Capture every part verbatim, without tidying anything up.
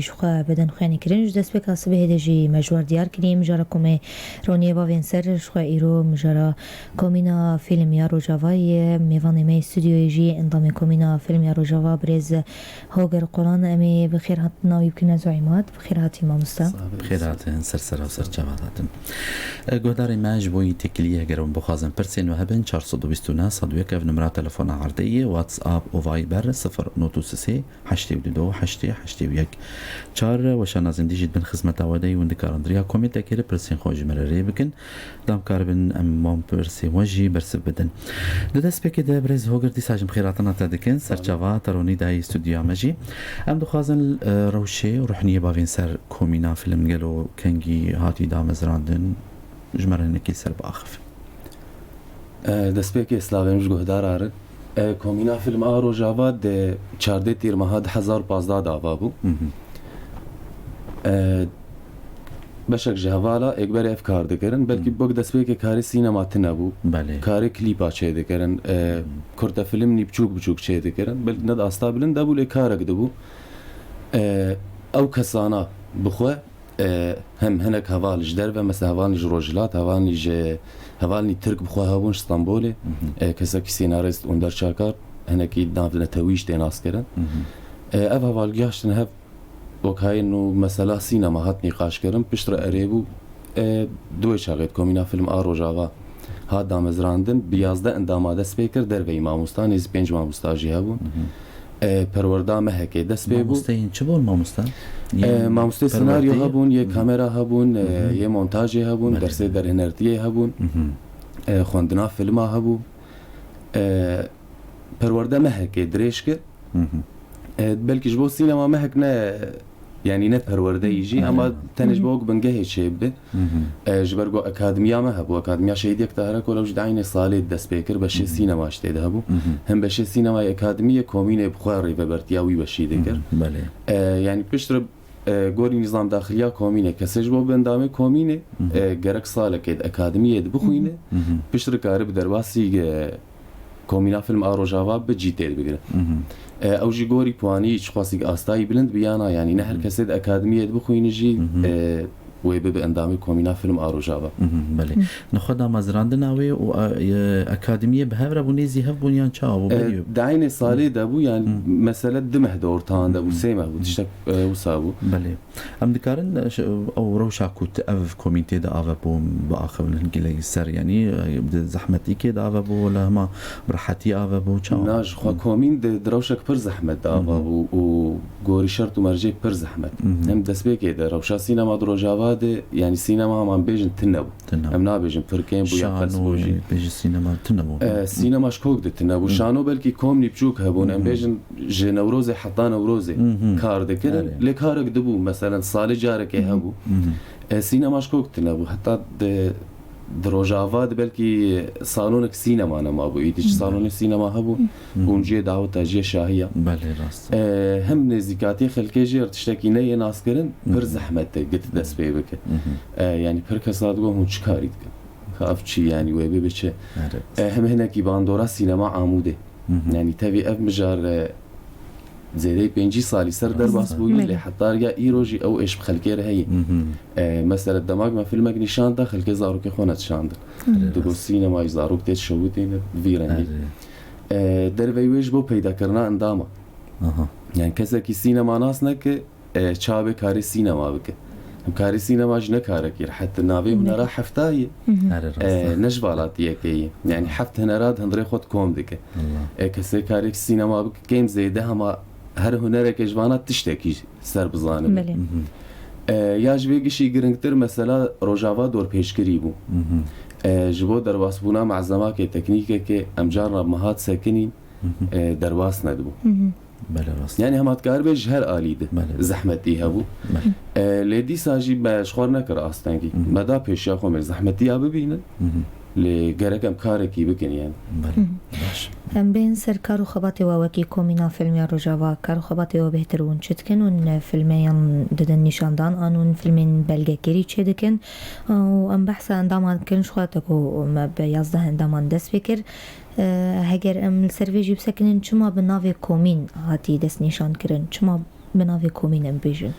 ji xwe bidin xwênekirin. Ji destpêka sibehê de jî me ji we diyar kirî, mijara ku me roniyê bavên ser, ji xwe îro mijara Komîna Fîlm ya Rojava ye. Mêvanê me yê stûdyoyê jî endamê Komîna Fîlm ya Rojava birêz Hoger Qolan. Em ê bi xêr hatina wî bikine, Zuîmat. Bi xêr hatî mamosta. Bi xêr hatin, ser sera û ser çava hatin. E, guhdarê me, ji bo yî têkiliyê, heger hûn bixwazin pirsên we hebin, çar sed û bîst û neh sed û yek ev numera telefona erdê ye, WhatsApp û Viber sifir not û sê heştê û du heştê heştê û yek çar. Weşana Zindî jî di bin xizmeta we de ye, hûn dikarin di riya komêntekê de pirsên xwe ji me re rê bikin. Da em karibin em wan pirsên we jî bersiv bidin. Di destpêkê de birêz Hoger dîsa jî bi xêrhatina te dikin. Ser çava te ronî dayî stûdyoya me jî. Em dixwazin, e, rewşê û ruhniyê bavên ser Komîna Fîlm gelo kengî hatî damezrandin? Ji me re hinekî ser biaxivin. E, destpêkê slavên ji guhdara re. E, Komîna Fîlm a Rojava di çardeh Tîrmeha du hezar pazdeh de ava bû. Hı hı. E, beşek ji hevala ê ku berê ev kar dikirin. Belkî Hı. bok destpêkê karê sînema tune bû. Belê. Karê klîpa çêdikirin. E, Hı. kurte fîlmî biçûk biçûk çêdikirin. Belkî ne di asta bilind de bû, lê karek dibû. E, ew kesana bi xwe, e, hem hinek heval ji derve, mesela hevalên ji Rojhilat, hevalên ji, hevalên Tirk bi xwe hebûn ji Stenbolê. Hı hı. E, kesekî senarist Onder Çakar, hinekî nav netewî jî tê naskirin. Hı hı. E, ev heval gihaştin hev, wek hayên û mesela sînema hat nîqaşkirin, piştre erê bû, e, di wê çaxê de Komîna Fîlm a Rojava hat damezrandin, bi yazdeh endama dest pê kir, derveyî mamosta, nêzî pênc mamosta jî hebûn. Hı hı. E, perwerda mehekê dest pê bû. Mamosteyên çi bûn mamosta? E, Yên mamosteyê senaryo perwerdeyê? Hebûn, yê Hı hı. kamera hebûn, e, Hı hı. yê montajê hebûn, Belê. dersê derhinertiyê hebûn, Hı hı. e, xwendina filma hebû. E, perwerde mehekê dirêj kir. Hı hı. E, belkî ji bo sînema mehek ne, yanî ne perwerdeyî jî, Hı hı. ama tenê ji Hı hı. bo ku bingehê çêbibe. Hı hı. E, ji ber ku akademiya me hebû, Akademiya Şehîd Yekta Herekola, ew jî di eynê salê dest pê kir, beşê Hı hı. sînema jî tê de hebû. Hı hı. Hem beşê sînemayê akademiyê komînê bi xwe rêvebertiya wî beşî dikir. Hı hı. Belê. E, yanî piştre, e, gorî nîzam daxiliya komînê, kesê ji bo bi endamê komînê, Hı hı. e, gerek salekê di akademiyê de bixwîne, Hı hı. piştre kare bi derbasî, e, Komîna Fîlm a Rojava bi cî tê bigire. Hı hı. E, ew jî gorî puanî çiqasî astayî bilind biyana, yanî ne her Hı. kesê di akademiyê de bixwîne jî, Hı hı. e, wê bibe endamê Komîna Fîlm a Rojava. Hı hı, belê. Hı. Nexwe damezrandina wê û, e, e, akademiyê bi hev re bû, nêzî hev bûn yan çawa bû? E, Berî di eynê salê de bû, yanî Hı. mesele du meh di ortahan de bû, Hı. sê meh bû, Hı. tiştek, e, wisa bû. Belê. Em dikarin, e, ş-, ew rewşa ku tu ev komîn tê de ave bû, biaxivin hin gelek ser, yanî, e, di zehmetîkê de ave bû, wala hema bi rehetî ave bû, çawa? Na, ji xwe Hı. komîn di, di rewşek pir zehmet de ava Hı hı. bû û gorî şert û mercê pir zehmet. Hı hı. Hem destpêkê de rewşa sînema di Rojava de, yanî sînema hema em bêjin tune bû. Tune bû. Em nabêjin pir kêm bû ya pes bû jî. Şano, bêjî sînema tune bû. E, sînema ji kok de tune bû. Hı. Şano belkî komînî biçûk hebûn. Em Hı hı. bêjin ji Newrozê heta Newrozê Hı hı. kar dikirin. Erê. Lê karek dibû, meselen salê carekê Hı hı. hebû. Hı hı. E, sînema ji kok tune bû. Heta di, di Rojava de belkî salonek sînema nema bû. Îdî Hı. salonê sînema hebû. Hı hı. Hûn cihê daweta, cihê şahiya. Belê, rast. E, hem nêzîkatiyê xelkê jê re tiştekî neyê naskirin, Hı pir hı. zehmet e, git dest pê bike. Hı hı. E, yanî pir kesa digo hûn çi karî dikin? Ka ev çi, yanî wê bibe çi? Erê. E, hem hinekî bandora sînema Amûdê. Hı hı. Yanî tevî ev mijar, e, zêdeyî pêncî salî ser derbas bûyî, Belê. lê heta riya îro jî ew êş bi xelkê re heye. Hı hı. E, mesela dema ku me filmek nîşan da, xelkê zarokê xwe nedişandin. Hı. Digo sînemayî zarok tê dişewitîne, vî rengî. Erê. E, derveyî wê ji bo peydakirina endama. Aha. Yanî kesekî sînema nas neke, e, çawa bê karê sînema bike. Hem karê sînema jî ne karekî rehet e. Navê Hı. hunera hefta ye. Hı hı. Erê, rast e. E, ne ji valatiyekê ye. Yanî heft hunera di hundirê xwe de kom dike. Allah. E, kesê karê sînema bike, kêm zêde hema her hunereke ji vana tiştekî ser bizanibe. Belê. Hı hı. E, ya ji vê gişî giringtir mesela Rojava dorpêçkirî bû. Hı hı. E, ji bo derbasbûna malzemakê, teknîkekê em carna bi meha disekinîn, Hı hı. e, derbas nedibû. Hı hı. Belê, rast. Yanî hema dikaribê ji her alî de Belê, belê. zehmetî hebû. Belê. E, lê dîsa jî me ji xwe nekir astengî. Hı hı. Me da pêşiya xwe, me zehmetiya bibînin. Hı hı. Lê gerek em karekî bikin yanî. Belê. Hı hı. Baş. Em bên ser kar û xebatê we wekî Komîna Fîlm ya Rojava. Kar û xebatê we bêhtir hûn çi dikin? Hûn filmeyan didin nîşandan an hûn filmên belgekirî çêdikin? Û em behsa endaman dikin, ji xwe te ku me bi yazdeh endaman dest pê kir. E, heger em li ser vê jî bisekinin, çima bi navê komîn hatî destnîşankirin? Çima bi navê komîn em bêjin?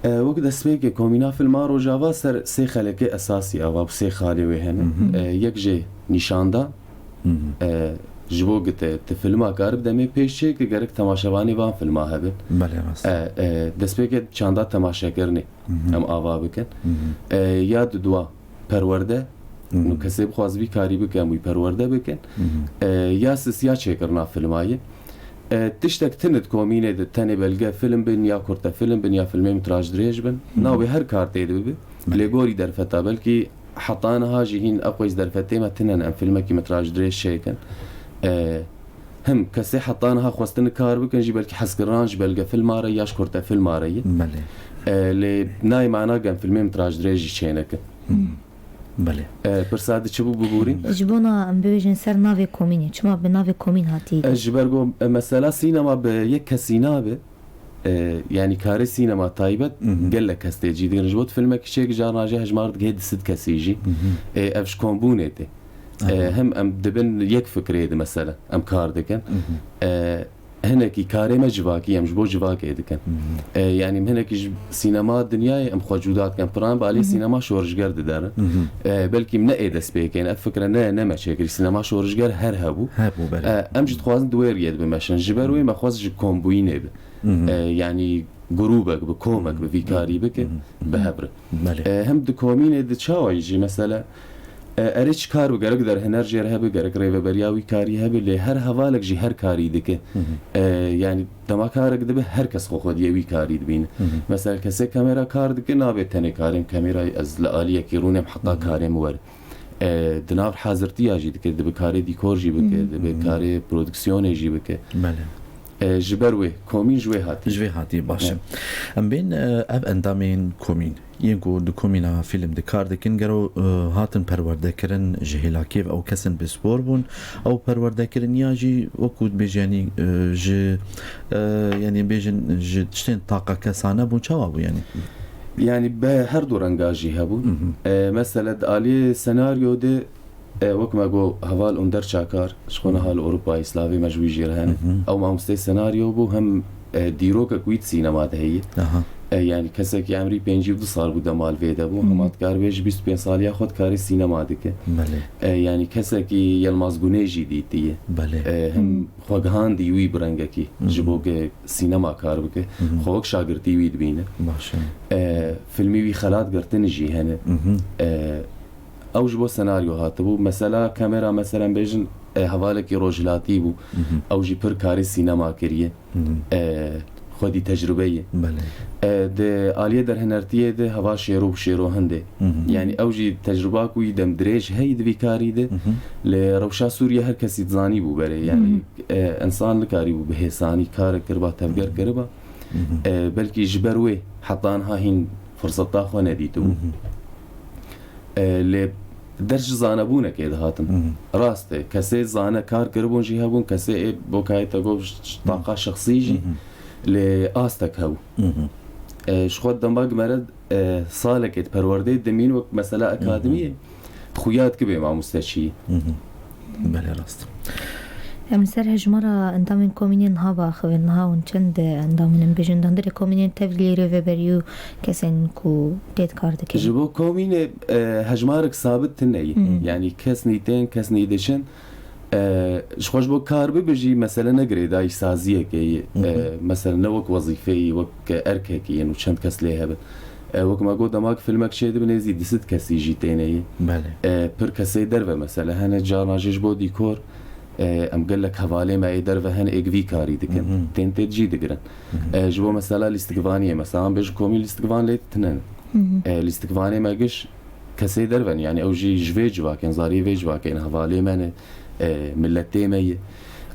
E, wek destpêkê komîna filma Rojava ser sê xelekê esasî ava bi sê xalê wê hene. E, yek jê nîşandan, e, ji bo ku te, te filma kar bi demê pêş çê ki gerek temaşevanê van filma hebin. Belê, rast. E, e, destpêkê çanda temaşekirinê em ava bikin. E, ya didwa perwerde, nû kesê bixwaz vî karî bike, em wî perwerde bikin. E, ya sisiya çêkirina filmayê. E, tiştek tune di komînê de tenê belge film bin, ya kurte film bin, ya filmê mitraj dirêj bin. Navê her kar tê de bibe. Lê gorî derfeta, belkî heta niha jî hîn eqweyî derfetê me tune ne, em filmekî mitraj dirêj çêkin. E, him kesê heta niha xwestine kar bikin jî belkî hezkirina ji belge filma re ya ji kurte filma re ye. Belê. E, lê nayê mana ku em filmê mitraj dirêj jî çênekin. Belê. E, pirsa di çi bû biborîn? Ji bona em bibêjin ser navê komînê. Çima bi navê komîn hatî? E, ji ber ku, e, mesela sînema bi yek kesî nabe. E, yanî karê sînema taybet gelek kes tê cî digirin. Ji bo tu filmekî çêkî carna jî hejmar digihê du sed kesî jî. E, ev ji kombûnê tê. E, hem em dibin yek fikrê de mesela. Em kar dikin. E, hinekî karê me civakî, em ji bo civakê dikin. E, yanî hinekî ji sînema dinyayê em xwe cuda dikin. Piran bi alî sînema şorişger diderin. E, belkî em ne ê dest pê kên. Ev fikre ne, ne me çêkirî. Sînema şorişger her hebû. Hebû, belê. E, em jî dixwazin di wê riyê de bimeşin. Ji ber wê me xwest ji kombûyînê bi. E, yanî grûbek bi, komek bi, vî karî bike, bi hev re. Belê. E, hem di komînê de çawa jî mesela, e, erê çi kar bi, gerek derhêner jê re hebe, gerek rêveberiya wî karî hebe, lê her hevalek jî her karî dike. E, yanî dema karek dibe, her kes xwe xwediyê wî karî dibîne. Mesela kesê kamera kar dike, nabe tenê karê em kamerayê ez li aliyekî rûnim heta karê min were. E, di nav hazirtiya jî dike, dibe karê dîkor jî bike, dibe karê prodüksiyonê jî bike. Belê. E, ji ber wê, komîn ji wê hatî. Ji wê hatî, baş e. Evet. Em bên, e, ev endamên komîn, yên ku di komîna fîlm de kar dikin, gero, e, hatin perwerdekirin ji hêlakê ve ew kesin pispor bûn. Ew perwerdekiriniya jî wekû dibêje, yanî, e, ji, e, yanî bêjin ji tiştên taqa kesane bûn, çawa bû yanî? Yanî bi her du renga jî hebûn. E, mesela di aliyê senaryo de, e, wek me got, heval Onder Çakar, ji xwe niha li Ewropayê, slavê me ji wî jî re hene. Ew mamosteyê senaryo bû, hem, e, dîrokek wî di sînema de heye. E, yanî kesekî emrî pêncî û du sal bû dema li vê de bû. Hema dikar bê ji bîst û pênc saliya xwe dikarê sînema dike. Belê. E, yanî kesekî Yilmaz Guney jî dîtiye. Belê. E, hem xwe gihandî wî bi rengekî ji bo ku sînema kar bike. Xwe wek şagirtî wî dibîne. Baş e. E, filmî wî Xelat Girtin jî hene. E, ew ji bo senaryo hatibû. Mesela kamera, mesela em bêjin, e, hevalekî rojhilatî bû. Ew jî pir karê sînema kiriye. E, xwedî tecrube ye. Belê. E, di aliyê derhinertiyê de heval Şêro bû, Şêro Hindê. Yanî ew jî tecrubak wî dem dirêj heyî di vî karî de. Li rewşa Sûriye her kesî dizanî bû berê. Yanî, e, însan nikarîbû bi hêsanî karek kiriba, tevger kiriba. E, belkî ji ber wê heta niha hîn firseta xwe nedîtibû. E, lê der ji zanebûnekê dihatin. Rast e, kesê zane kar kiribûn jî hebûn, kesê ê bo kayê te got ji taqa şexsî jî, lê astek hebû. E, ji xwe dema ku mere, e, salekê di perwerdeyê dimîn wek mesela akademiyê, xuya dikibê mamoste çiyê. Belê, rast. Em li ser hejmara endamên komînê niha biaxivin, niha hûn çend endam in, em bêjin, di hundirê komînên tevlî rêveberî û kesên ku tê de kar dikin? Ji bo komînê, e, hejmarek sabit tune ye. Yanî kes nîtên, kes nîdiçin. E, ji xwe ji bo kar bibe jî mesele ne girêdayî saziyekê ye. E, mesele ne wek wezîfeyî, wek erkekî yên û çend kes lê hebin. E, wek me got, dema ku filmek çêdibe nêzî du sed kesî jî têne ye. Belê. E, pir kesê derve mesele hene, carna jî ji bo dîkor, e, em gelek hevalê me ê derve hene ê ku vî karî dikin. Tên tê cî digirin. E, ji bo mesela lîstikvaniyê, mesela em bêjin komîn lîstikvan lê tune ne. E, lîstikvanê me giş kesê derve ne, yanî ew jî ji vê civakên, zariyê vê civakê ne, hevalê me ne, e, miletê me ye.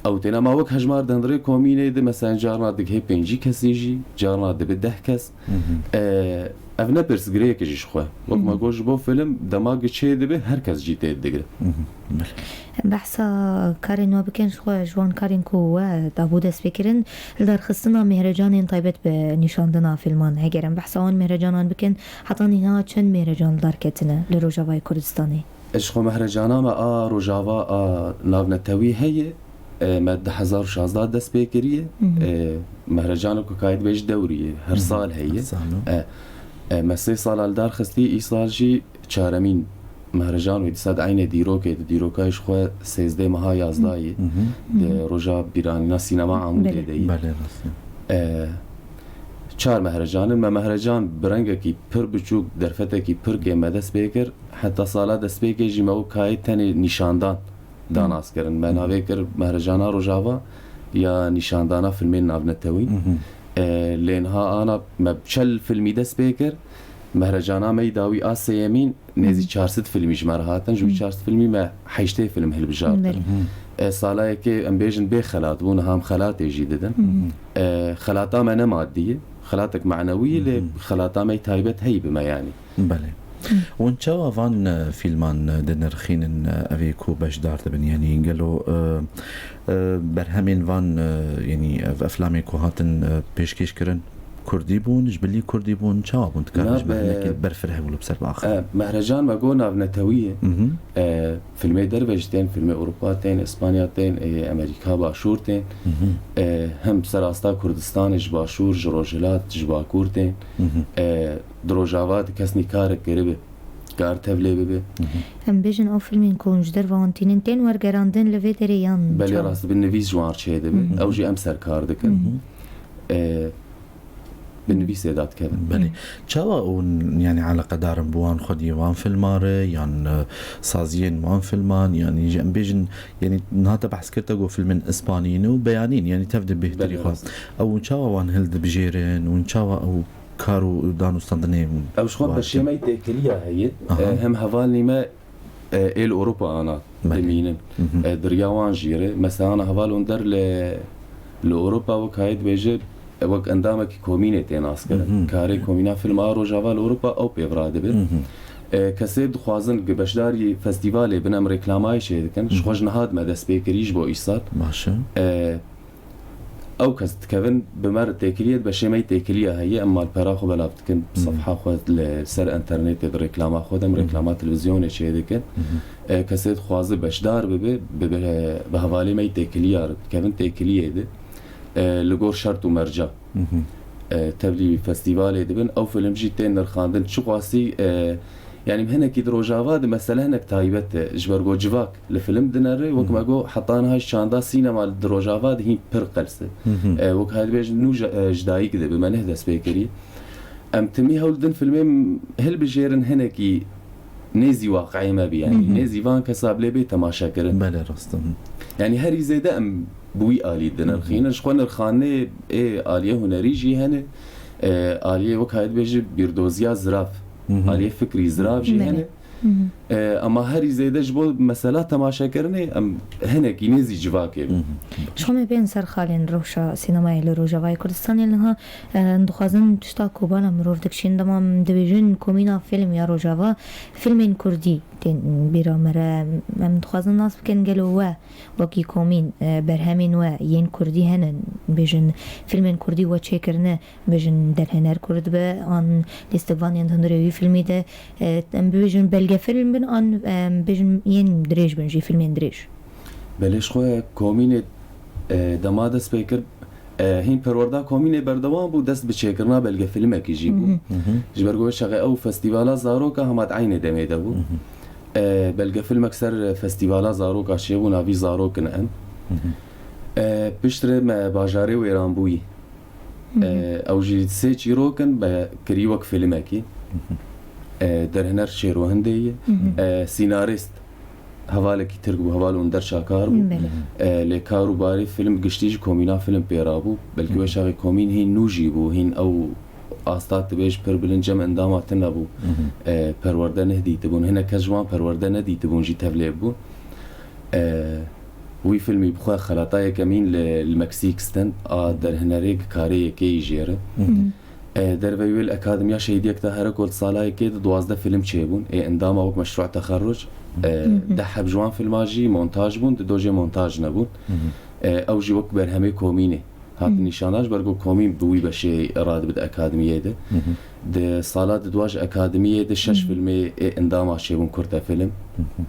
Ew têne ma wek hejmar di hundirê komînê de, mesela carna digihê pêncî kesî jî, carna dibe deh kes. E, ev ne pirsgirêk e jî ji xwe. Wek me got, ji bo film dema ku çêdibe her kes cî tê digire. Belê. Behsa karên we bikin, ji xwe ji wan karên ku we dabû destpêkirin, li darxistina mêhrecanên taybet bi nîşandina filman. Heger em behsa wan mêhrecanan bikin, heta niha çend mêhrecan li dar ketine li Rojavayê Kurdistanê? Ji xwe mehrecana me a Rojava a navnetewî heye, E, me du hezar û şazdeh dest pê kiriye. Hı hı. E, mehrecanê ku kayê dibêjî dewrî ye, her Hı hı. sal heye. Her sal, no? E, e, me sê sala li dar xistî, îsal jî çaremîn mehrecan wê, dîsa di eynê dîrokê de, dîroka ji xwe sêzdeh meha yazdayê, Hı hı. di roja bîranîna sînema Amûdê Belê. de ye. Belê, rast e. E, çar mehrecan in. Me mehrecan bi rengekî pir biçûk, derfetekî pir kêm me dest pê kir. Heta sala destpêkê jî me wek kayê tenê nîşandan da Hı. nas kirin. Me Hı. navê kir Mehrejana Rojava ya nîşandana filmên navnetewî. Hı hı. E, lê niha ana me bi çel filmî dest pê kir. Mehrejana me yî dawî a sêyemîn nêzî Hı. çar sed filmî ji me re hatin. Ji wî Hı. çar sed filmî me heştê film hilbijartin. Belê. Hı. E, sala yekê em bêjin bê xelat bû, niha em xelatê jî didin. Hı hı. E, xelata me ne madî ye. Xelatek manewî ye, lê Hı hı. xelata me yî taybet heyî bi me yanî. Belê. Hûn çawa van, e, fîlman, e, dinirxînin, e, evê ku beşdar dibin? Yanî gelo, e, e, berhemên van, e, yanî ev eflamê ku hatin, e, pêşkêş kirin, kurdî bûn, ji bilî kurdî bûn, çawa bûn? Dikare Na, ji me be- hinekî berfireh bû li ser biaxivin? E, mehrecan me got navnetewî ye. Mhm. E, filmê derve jî tên, filmê Ewropa tên, Îspanya tên, e, Amerîka Başûr tên. Mhm. E, hem ser asta Kurdistanê ji Başûr, ji Rojhilat, ji Bakur tên. Mhm. E, di Rojava de kes nî karek kiribe, kar tevlê bibe. Em bêjin ew filmên ku hûn ji derve wan tînin tên wergerandin li vê derê yan Belê çawa? rast, bi nivîs ji wan çêdibe. Hı hı. Ew jî em ser kar dikin. Hı hı. E, bi nivîsê de dikevin. Belê. Hı. Çawa hûn, yanî, eleqedar in bi wan xwedî wan filma re, yan, e, saziyên wan filman, yanî, ji em bêjin, yanî, niha te behs kir te got filmên îspanî ne û beyanî ne, yanî, tev de bêhtirî Belê xwe. rast. Ew hûn çawa wan hildibijêrin, hûn çawa ew kar û danûstandinê Ew ji xwe wan peşê dikin? me yî têkiliya heye. Aha. E, hem hevalnî me, e, ê li Ewropa ana Belê. dimînin. Mhm. E, di riya wan jî re. Mesela ana heval Onder li, li Ewropa wek hayê dibêje, e, wek endamekî komînê tê naskirin. Mhm. Karê komîna film a Rojava li Ewropa ew pê ve radibin. Mhm. E, kesê dixwazin ki beşdarî festîvalê bin em reklamayê çê dikin. Ji xwe Mhm. ji niha dime dest pê kirî ji bo îsal. Baş e. E, Ew kes dikevin bi me re têkiliyê, di beşê me yî têkiliya heye, em malpera xwe belav dikin, Hı hı. sefha xwe li ser enternetê di reklama xwe de, em Hı hı. reklama televîzyonê çê dikin. Hı hı. E, kesê dixwaze beşdar bibe, bi, bi, bi hevalê me yî têkiliya re dikevin, têkiliyê de, e, li gor şert û merca, Hı hı. e, tevlî festîvalê dibin. Ew film jî tên nirxandin. Çiqasî, e, Yanî hinekî di Rojava de mesele hinek taybet e. Ji ber ku civak li film dinere, wek Hı hı. me got, heta niha ji çanda sînema di Rojava de hîn pir qels e. Hı hı. E, wek hê dibêjin nû ji, e, ji dayik de bi me neh dest pê kirî. Em timî hewl din filmê hilbijêrin hinekî nêzî waqiê me bi, yanî Hı hı. nêzî van kesa bilê bê temaşe kirin. Belê rast e. Hı. Yanî herî zêde em bi wî alî dinirxînin. Hı hı. Ji xwe nirxanê ê aliyê hunerî jî hene. E, aliyê wek hê dibêjin bîrdoziya zirav. Hı hı. Aliyê fikrî zirav jî Belê. hene. Hı hı. E, ema herî zêde ji bo mesela temaşekirinê em hinekî nêzî civakê bin. Hı hı. Ji xwe me bên ser xalên rewşa sînemayê li Rojavayê Kurdistanê niha, e, em dixwazin tişta ku bala mirov dikişîn, dema em dibêjin komîna fîlm ya Rojava, fîlmên kurdî tên bîra me re. Em dixwazin nas bikin gelo we wekî komîn, e, berhemên we yên kurdî hene, bêjin fîlmên kurdî we çêkirine, bêjin derhêner kurd be, an lîstikvanên di hundirê wî filmî de, e, em bibêjin belgefilm bin, an, em bêjin yên dirêj bin jî, filmên dirêj? Belê ji xwe komînê, e, dema dest pê kir, e, hîn perwerda komînê berdewam bû, dest bi çêkirina belgefilmekî jî bû. Hı hı. Hı hı. Ji ber ku wê çaxê ew festîvala zaroka hema di eynê demê de bû. Hı hı. E, belgefilmek ser festîvala zaroka çêbû, navî Zarok in em. Hı hı. E, piştre me bajarê wêranbûyî. Hı hı. E, ew jî sê çîrok in, me kirî wek filmekî. Hı hı. E, derhêner Şêro Hindê ye. Hı hı. E, sînarîst hevalekî Tirk bû, heval Onder Çakar bû. Belê. E, lê kar û barê film giştî ji komîna film pê rabû. Belkî Hı hı. wê çaxê komîn hîn nû jî bû, hîn ew asta dibêj pir bilind cem endama tune bû. Hı hı. E, perwerde nehdîtibûn. Hinek kes ji wan perwerde nedîtibûn jî tevlê bûn. E, wî filmî bi xwe xelata yekemîn li, li Meksîk stin a derhinerê ki karê yekê yî jê re. Hı hı. E, derveyî wê li Akademiya Şehîdiyek de here ku li sala yekê de duwazdeh film çêbûn. Ê endama wek meşrû texerruc, e, Hı hı. deh heb ji wan filma jî montaj bûn, di dojê montaj nebûn. Hı hı. E, ew jî wek berhemê komînê hatin Hı. nîşandan, ji ber ku komîn bi wî beşê radibe di akademiyê de. Hı hı. Di sala di dua ji akademiyê de şeş Hı hı. filmê ê endama çêbûn kurte film. Hı hı.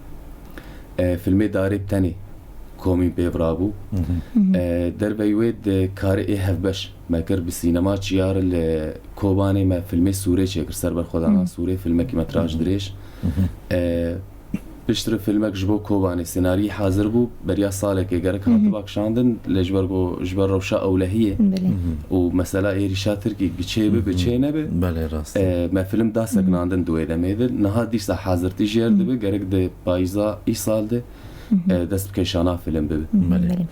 E, filmê Darê bi tenê komîn pê virabû. E, derveyî wê di karê ê hevbeş me kir bi sînema çiyar li Kobanê me filmê Sûrê çêkir, Ser Berxwedana Sûrê, filmekî metraj dirêj. E, piştre filmek ji bo Kobanê senarî hazir bû, beriya salekê gerek hatiba kişandin, lê ji ber ku, ji ber rewşa ewlehiyê û mesela êrîşa Tirkî giçê bi, bi çê nebi, Belê, rast e. E, me film da sekinandin di wê demê de. Niha dîsa hazirtî jêr dibe, gerek di payîza îsal de e, dest bi kêşana film bibe. Belê. Belê.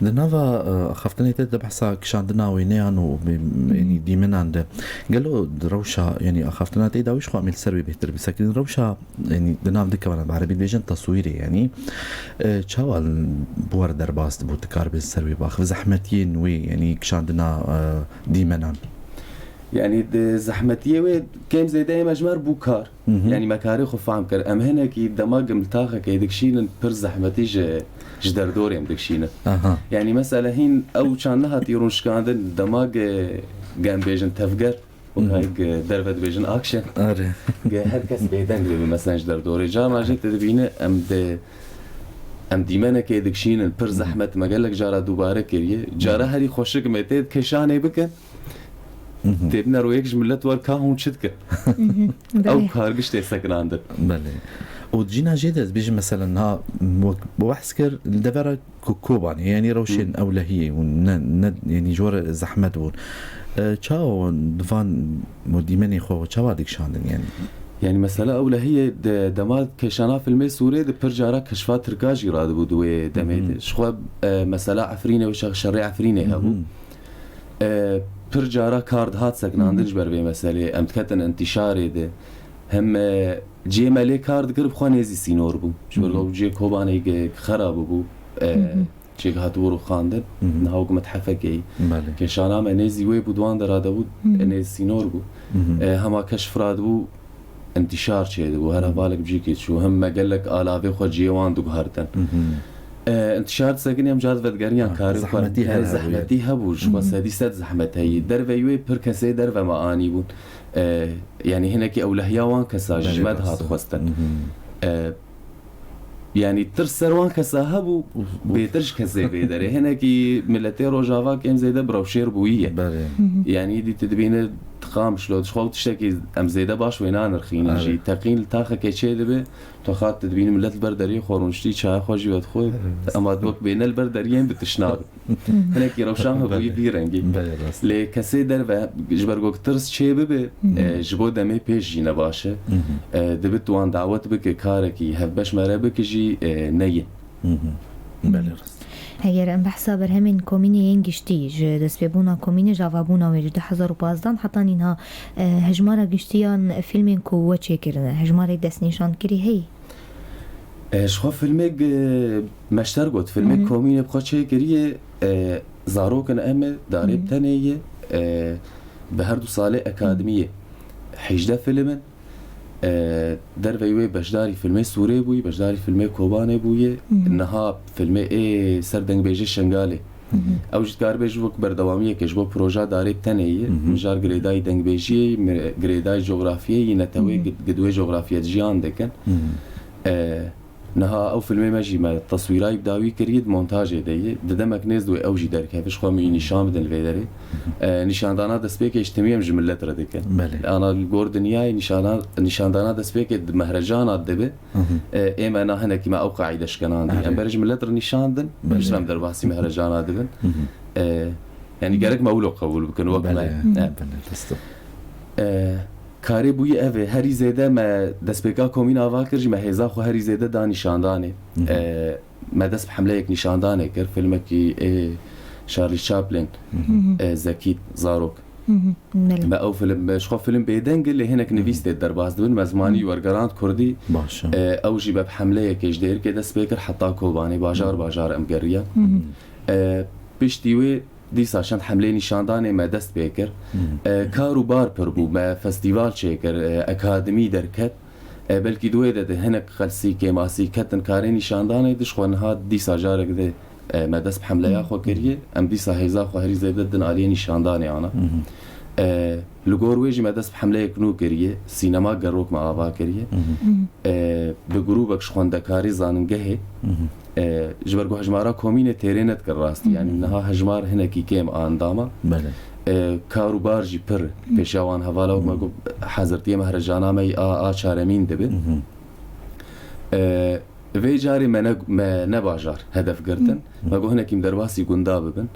Di nava, e, axaftinê te de behsa kişandina wêneyan û bi-, yanî dîmenan de. Gelo di rewşa, yanî axaftina te de wî ji xwe em ê li ser wê bêhtir bisekinin. Rewşa, yanî di nav dikevana bi erebî dibêjin teswîrê, yanî, e, çawa bi we re derbas dibû, tu karibê ser wê baxivî, zehmetiyên wê, yanî kişandina, e, dîmenan? Yanî di zehmetiyê wê kêm zêde ê me ji me re bû kar. Yanî me karê xwe fehm kir. Em hinekî dema gim li taxekê dikişînin pir zehmetî ji, ji derdorê em dikişînin. Aha. Yanî mesela hîn ew çand nehatî rûnşikandin dema ge, ge em bêjin tevger, wek hay ge derve dibêjin action. Are. Ge her kes bêdeng dibe mesela ji derdorê. Carna jî tu dibîne em de, em dîmenekê dikişînin pir zehmet me gelek cara dubare kiriye. Cara herî xweşik me tê kêşanê bikin. Têbine royek ji millet wer ka hûn çi dikin? Ew kargiş tê sekinandin. Belê. Û cîna jê de ez bêjim, mesela, niha wek behs kir, li devera ku Kobanê, yanî rewşên ewlehiyê û ne, ne, yanî ji we re zehmet bûn. E, çawa di van dîmenê xwe çawa dikişandin, yanî? Yanî mesela ewlehiyê de dema kêşana filmê Sûrê de pir cara keşfa Tirka jî radibû di wê demê de. Ji xwe, e, mesela Efrînê û şer-, şerê Efrînê hebû. E, pir cara kar dihat sekinandin ji ber vê meselê. Em diketin intişarê de. Hem, e, cihê me lê kar dikir bi xwe nêzî sînor bû. Ji ber ku cihê Kobanê ge-, xera bûbû. E, çêk hatibû rûxandin. Niha wek methefekê yî. Belê. Kêşana me nêzî wê bû, di wan dera de bû, nêz sînor bû. E, hema keşf radibû, intişar çêdibû, her hevalek bi cîkê çû. Him me gelek alavê xwe cihê wan diguhertin. E, intişar disekinî em car vedigeriyan karê xwe. Zehmetî her hebû, zehmetî hebû, ji xwe sedî sed zehmet heyî. Derveyî wê pir kesê derve me anîbûn. E, yanî hinekî ewlehiya wan kesa ji me dihat xwestin. E, yanî tirs ser wan kesa hebû, bêtir ji kesê bê derê. Hinekî miletê Rojava kêm zêde bi rewşêr bûyî ye. Belê. Yanî dî tu dibîne Dixam şilo, dişxwe û tiştekî em zêde baş wê nanirxînin jî. Teqîn li taxekê çê dibe, tu xat dibînî millet li ber deriyê xwe rûniştî, çaya xwe jî vedixwe. Ema wek bêne li ber deriyên bi tişna be. Hinekî rewşa me bûyî vî rengî. Belê, rast. Lê kesê derve, ji ber ku tirs çê bibe, e, ji bo demê pêş jî ne baş e. E, dibe tu wan dawet bike, karekî hevbeş me re bike jî, e, neyê. Belê, rast. Heger em behsa berhemên komînê yên giştî, ji destpêbûna komînê ji avabûna wê ji du hezar û pazdeh heta nînha, e, hejmara giştî yan fîlmên ku we çêkirine, hejmarê destnîşankirî heyî? E, ji xwe fîlmê, e, meşter got, fîlmê komînê bi xwe çêkiriye, e, Zarok in em e, Darê bi tenê ye, e, bi her du salê akademiyê hejdeh fîlm in. E, derveyî wê beşdarî filmê Sûrê bûyî, beşdarî filmê Kobanê bûyî. Niha filmê ê ser dengbêjê Şengalê. Ew jî dikare bêje wek berdewamiyeke ji bo proja Darê bi tenê ye. Mijar girêdayî dengbêjiyê, mi-, girêdayî cografiyê yî netewê gi-, gi di wê cografiye de jiyan dikin. E, Niha ew filmê me jî me teswîrayî bi dawî kiriye, di montajê de ye. Di demek nêz de wê ew jî derkeve, ji xwe min jî nîşan bidin li vê derê. E, nîşandana destpêkê ji timî em ji millet re dikin. Belê. Ana li gor dinyayê nîşana-, nîşandana destpêkê di mehrecana dibe. E, ê me na hinekî me ew qaîde şikenandî. Erê. Em berê ji millet re nîşan din, Belê. Piştre em derbasî mehrecana dibin. E, yanî gerek me wilo qebûl bikin, wek me. Belê. E. Belê, rast e. E, Karê bûyî ev e. Herî zêde me destpêka komîn ava kir jî me hêza xwe herî zêde da nîşandanê. E, me dest bi hemleyek nîşandanê kir. Filmekî ê Charlie Chaplin, e, Zekî Zarok. Belê. Me ew film, ji xwe film bêdeng e, lê hinek nivîs tê derbas dibin. Me zimanî wergerand kurdî. Baş e. E, ew jî me bi hemleyekê ji Dêrikê dest pê kir heta Kobanê, bajar bajar em geriyan. E, piştî wê Dîsa çend hemleyê nîşandanê me dest pê kir. E, kar û bar pir bû. Me festîval çêkir, e, akademî derket. E, belkî di wê de di hinek xelsî, kêmasî ketin karê nîşandanê, di ji xwe niha dîsa carek di, e, me dest bi hemleya xwe kiriye. Em dîsa hêza xwe herî zêde din aliyê nîşandanê ana. E, li gor wê jî me dest bi hemleyek nû kiriye. Sînema Gerok me ava kiriye. E, bi grûbek ji xwendekarê zanîngehê, E, ji ber ku hejmara komînê têrê nedikir rastî. Yanî niha hejmar hinekî kêm a endama. Belê. E, kar û bar jî pir pêşiya wan hevala wek me got hezirtiyê mehrejana me yî a, a çaremîn dibe. E, vê carê me ne, me ne bajar hedef girtin. Me got hinekî em derbasî gunda bibin.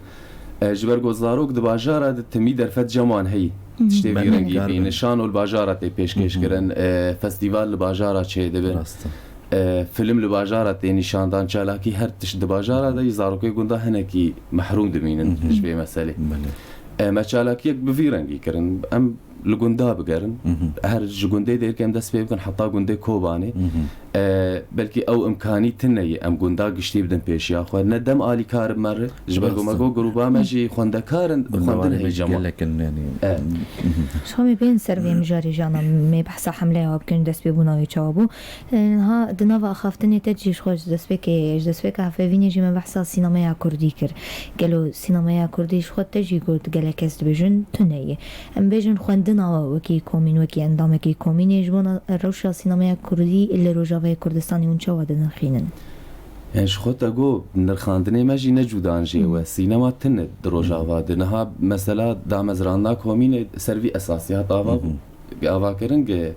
E, ji ber ku zarok di bajara de timî derfet cem wan heyî. Tiştê vî rengî bî. Nişano li bajara tê pêşkêş kirin. E, festîval li bajara çêdibin. Rast e. E, film li bajara tê nîşandan, çalakî, her tişt di bajara de yî zarokê gunda hinekî mehrûm dimînin ji vê meselê. Belê. E, me çalakiyek bi vî rengî kirin. Em li gunda bigerin. Her ji gundê dêrke em dest pê bikin heta gundê Kobanê. E, belkî ew imkanî tune ye em gunda giştî bidin pêşiya xwe. Ne dem alîkar in me re. Ji ber ku me got grûba me jî xwendekar in, xwendin heyî cema. Gelek in, yanî. E. Ji xwe me bên ser vê mijarê jana me behsa hemleya bikin, dest pê bûna wê çawa bû. E, niha di nava axaftinê te jî ji xwe ji destpêkê, ji destpêka hevpeyvînê jî me behsa sînemeya kurdî kir. Gelo sînemeya kurdî ji xwe te jî got gelek kes dibêjin tune ye. Em bêjin xwendina we wekî komîn, wekî endamekî komînê ji bona rewşa sînemeya kurdî li Rojavayê Kurdistanê hûn çawa dinirxînin? Yani ji xwe te got nirxandinê me jî ne cudan jê we. Sînema tune di Rojava de. Niha mesela damezrandina komînê ser vî esasî hat ava bû. Bi ava kirin ki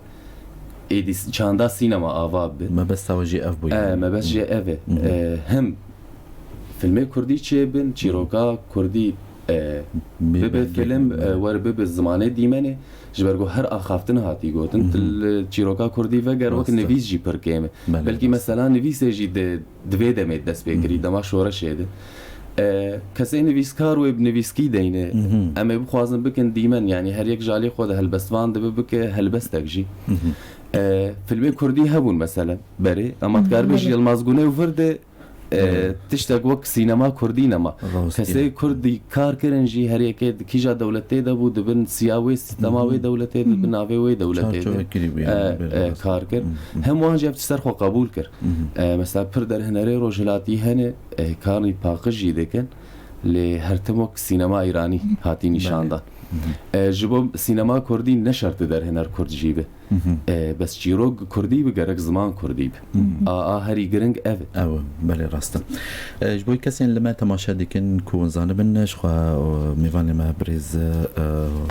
êdî s-, çanda sînema ava bibe. Mebesta we jî ev bûye. E, mebest jê ev e. E, him filmê kurdî çêbin, çîroka kurdî, e, bibe film, e, wer bibe zimanê dîmenê, ji ber ku her axaftin hatî gotin, tu li çîroka kurdî veger wek nivîs jî pir kêm e. Belê, belkî mesela nivîsê jî di, di vê demê dest pê kirî, dema şoreşê de. E, kesê nivîskar wê bi nivîskî deyne. Em ê bixwazin bikin dîmen, yanî her yek ji alî xwe de helbestvan dibe bike helbestek jî. E, filmê kurdî hebûn mesela berê, ema dikaribe ji Yilmaz Gunê û vir de, e, tiştek wek sînema kurdî nema. Kesê kurdî kar kirin jî her yekê di kîja dewletê de bû, di bin siya wê, sîstema wê dewletê, di bin navê wê dewletê de. E, e, kar kir. Hem wan jî ev tişt ser xwe qebûl kir. E, mesela pir derhinerê rojhilatî hene, e, karnî paqij jî dikin, lê her tim wek sînema îranî hatî nîşandan. E, ji bo sînema kurdî ne şert e derhiner kurd jî be. E, bes çîrok kurdî bi gerek ziman kurdî bi. A, a herî giring ev e. Ew e, belê rast e. E, ji bo kesên li me temaşe dikin ku hûn zanibin, ji xwe, e, mêvanê me birêz, e,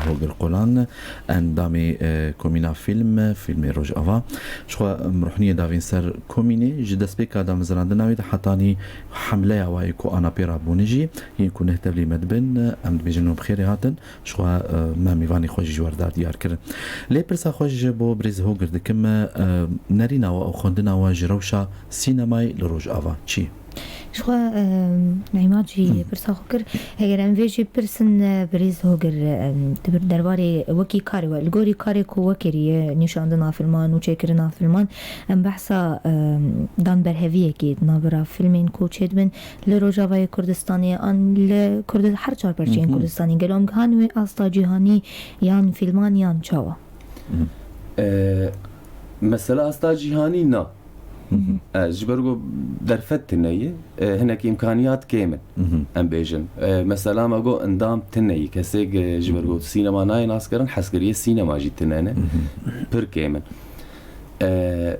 Hogir Qolan, endamê, e, komîna fîlm, filmê Rojava. Ji xwe, em ruhniyê davên ser komînê, ji destpêka damezrandina wê de hetanî hemleya wayê ku ana pê rabûne jî, yên ku neh tevlî me dibin, em dibêjin hûn bi xêrê hatin. Ji xwe, e, me mêvanê xwe jî ji we re da diyar kirin. Lê pirsa xwe ji bo birêz Hogir dikim, e, nerîna we û xwendina we ji rewşa sînemayê li Rojava çi ye? Ji xwe, e, Neymat jî pirsa xwe kir. Eger em vê jî pirsin, e, birêz Hogir, e, di bir derbarê wekî karê we, li gorî karê ku we kiriye, nîşandina filman û çêkirina filman, em behsa, e, dan berheviyekê di navbera filmên ku çêdibin, li Rojavayê Kurdistanê an li Kurdi-, her çar perçeyên Kurdistanê, gelo em gihan wê asta cîhanî yan fîlman yan çawa? E, mesela asta cîhanî na. E, ji ber ku derfet tune ye, e, hinek îmkaniyat kêm in, em bêjin. E, mesela me got endam tune ye, kesê, e, ji ber ku sînema nayê naskirin, hezkiriyê sînema jî tune ne. Pir kêm in. E,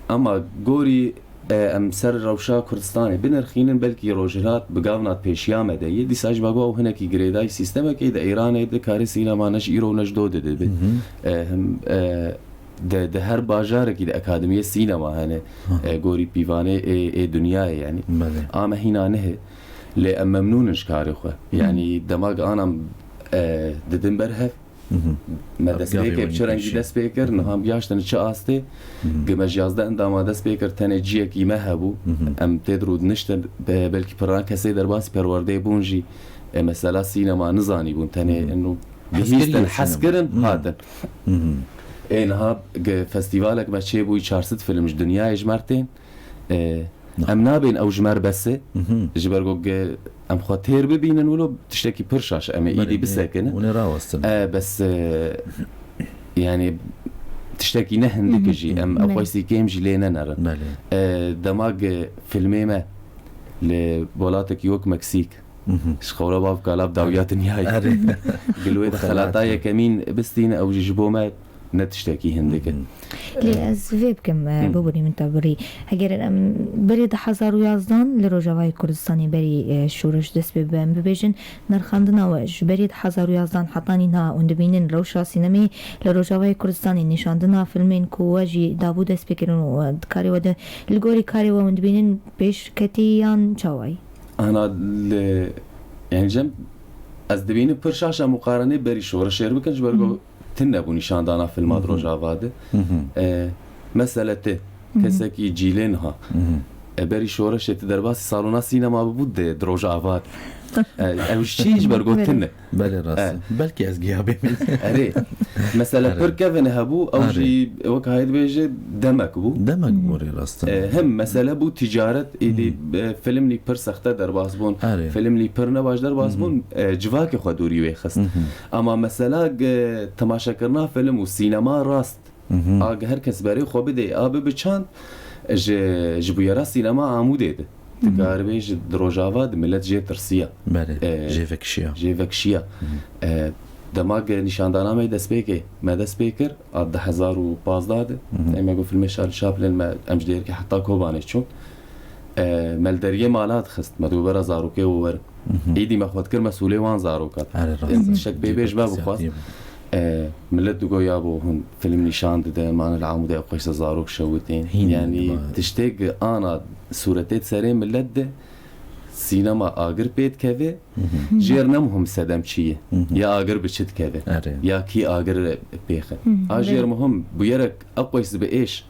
Ama gorî, e, em ser rewşa Kurdistanê binirxînin, belkî Rojhilat bi gavna pêşiya me de ye. Dîsa ji me got ew hinekî girêdayî sîstemekê di Îranê de karê sînema ne ji îro ne ji do de dibe. E, him, e, de, de her bajarekî de akademiyê sînema hene, e, gorî pîvanê ê, ê dinyayê, yanî. Belê. A me hîna nehe. Lê em memnûn in ji karê xwe. Yanî dema ana, e, didin ber hev, Me destpêkê bi çi rengî dest pê kir, niha em gihaştin çi astê? Gi me ji yazdeh endama dest pê kir, tenê ciyekî me hebû. Em tê de rûdiniştin, be-, belkî pirran kesê derbasî perwerdeyê bûn jî, e, mesela sînema nizanîbûn, tenê ino bihîstin, hez kirin, hatin. Ê niha gi festîvalek me çêbûyî çar sed film ji dinyayê ji me re tên. E, Em nabên ew ji me re bes e. Ji ber ku ge-, em xwe têr bibînin wilo tiştekî pir şaş em ê îdî bisekinin. Hûn ê rawestin. E, bes, e, yani tiştekî ne hindik jî. Em ew xwestî kêm jî lê nenerin. Belê. E, dema ge filmê me li welatekî wek Meksîk, ji xewra bav kala bi dawiya dinyayê. Erê. Gilwê de xelata yekemîn bistîne, ew jî ji bo me ne tiştekî hindik e. Hı hı. Lê ez vê bikim, e, Hı. bibûrî min te birî. Heger em berî du hezar û yazdan li Rojavayê Kurdistanê berî, e, şoreş dest pê bibe, em bibêjin, nirxandina we ji berî du hezar û yazdan heta nîna hûn dibînin rewşa sînemê li Rojavayê Kurdistanê, nîşandina filmên ku we jî dabû dest pê kirin û, e, karê we de, li gorî karê we hûn dibînin pêşketî yan çawayî? Ana li, yani cem, ez dibînim pir şaş em muqarenê berî şoreşê re bikin, ji ber ku Hı. tune bû nîşandana filma Hı hı. di Rojava de. Hı hı. E, mesele te, Hı hı. kesekî cîlê niha. Hı hı. E, berî şoreşê tu derbasî salona sînema bibû di, di Rojava de. E, ew ji çi ji ber ku Belê. tune. Belê rast. E. Belkî ez giya bê min. Erê. Mesele Erê. pir kevin hebû, ew Erê. jî wek hayê dibêje demek bû. Demek Hı hı. bû rê rast. E, hem mesele bû ticaret, êdî, Hı. e, filmlî pir sexte derbas bûn. Erê. Filmlî pir nebaş derbas Hı hı. bûn, e, civakê xwe dûrî wê xist. Hı hı. Ama mesela, e, temaşekirina film û sînema rast. Hı hı. A her kes berê xwe bidê, a bibe çand, ji, ji bûyera sînema Amûdê de. Hı hı. Dikaribê ji di Rojava de millet jê tirsiya. Belê, E, jê vekişiya. jê vekişiya. Hı hı. E, dema ge nîşandana me dest pê kê, me dest pê kir, a du hezar û pazdeh de. Hı hı. Em ê got filmê Charlie Chaplin me, em ji Dêrikê heta Kobanê çûn. E, me li deriyê mala dixist, me digot bera zarokê û werin. Mhm. Êdî me xwe dikir mesûlê wan zarokan. Erê, rast e. Şek pê bêj me bixwast. E, millet digot ya bo hûn film nîşan didin, mane li Amûdê ew qeşte zarok şewitîn. Hîn, Yani ma- tiştê gi ana sûretê di serê millet de sînema agir pê dikeve, Mhm. jêr ne muhim sedem çi ye. Mhm. Ya agir bi çi dikeve. Erê. Ya kî agir pêxe. Mhm, A jêr belê. muhim bûyerek ew qeşt bi êş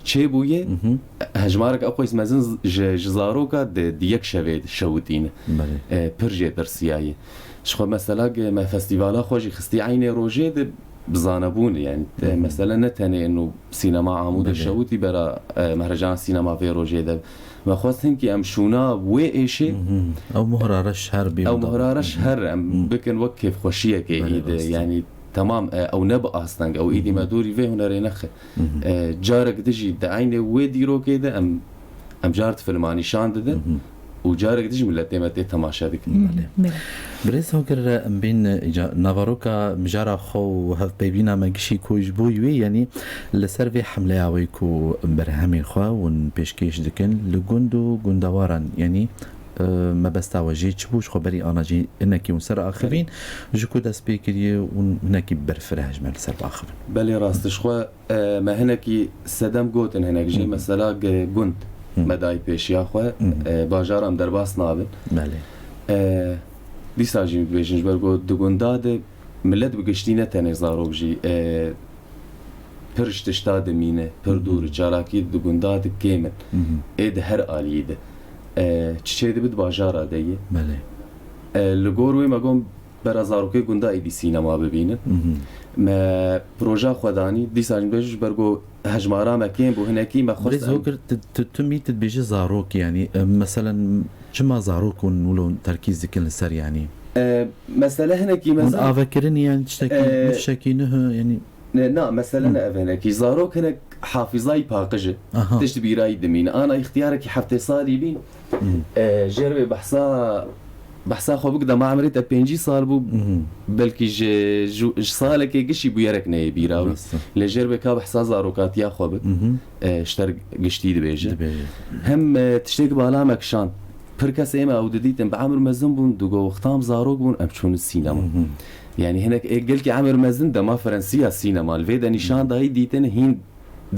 çêbûye, Mhm. hejmarek ew qeşt mezin z-, ji, ji zaroka di, di yek şevê de şewitîne. Belê. E, pir jê tirsiyaye. Ji xwe mesela ge me festîvala xwe jî xistî eynê rojê de bi zanebûn, yani, e, Mhm. mesele ne tenê ino sînema Amûdê Belê. şewitî bera, e, Mehrecana Sînema vê rojê de. Me xwest hinkî em şûna wê êşê Mhm. Ew mohra reş her bî Ew û da- mohra reş Mhm. her em Mhm. bikin wek kêfxweşiyekê Belê, î de, rast e. yani, Temam, e, ew ne bi asteng, ew îdî Mhm. me dûrî vê hunerê nexe. Mhm. E, carek dijî di eynê wê dîrokê de em, em car di filma nîşan didin Mhm. û carek dijî miletê me tê temaşe dikin. Mhm. Belê. Belê. Birêz Hogir, em bên, e, ca-, navaroka mijara xwe û hevpeyvîna me gişî ku ji bo wê, yanî li ser vê hemleya wê ku berhemên xwe hûn pêşkêş dikin, li gund û gundewaran, yanî, e, mebesta we jê çi bû, ji xwe berî ana jî hinekî hûn ser axivîn, ji ku dest pê kiriye hûn hinekî berfireh ji me li ser biaxivin. Belê rast, ji xwe, e, me hinekî sedem gotin hinek jî, Hı. mesela ge-, gund Hı. me dayî pêşiya xwe, Hı. e, bajara em derbas nabin. Belê. E, dîsa jî bibêjin, ji ber ku di gunda de millet bi giştî ne tenê zarok jî, e, pir ji tişta dimîne, pir Hı hı. dûr, çalakî di gunda de kêm in. Hı hı. Ê di her aliyî de. E, çi çê dibe di bajara de ye. Belê. E, li gor wê me got bera zarokê gunda êdî sînema bibînin. Hı hı. Me proja xwe danî, dîsa jî bêjim ji ber ku hejmara me kêm bû, hinekî me xwest Birêz em Hogir, tu, tu, tu mî tu dibêjî zarok, yanî, e, meselen, çima zarok hûn wilo terkîz dikin li ser, yanî? E, mesele hinekî Hûn mezin. avekirinî, yanî, tiştekî, E, tiştekî niha, yanî? Ne, na, mesele ne ev hinekî. Zarok hinek hafîzayî paqij e. Aha. Tişt bîrayî dimîne. Ana îxtiyarekî heftê salî bîn, Hmm. e, jêr wê behsa, behsa xwe bik dema emrê te pêncî sal bû, Hmm. belkî ji, ji, ji salekê gişî bûyerek neyê bîra wî. Rast e. Lê jêr wê ka behsa zarokatiya xwe bik, Hmm. e, ji te re giştî dibêje. Dibêje. Hem, e, tiştêk bala me kişand. Pir kes ê me ew didîtin, bi emir mezin bûn, digo wexta em zarok bûn, em çûn sînema. Hmm. Yani hinek ê gelkî emir mezin dema Fransiya sînema. Li vê de nîşan dayî dîtin hîn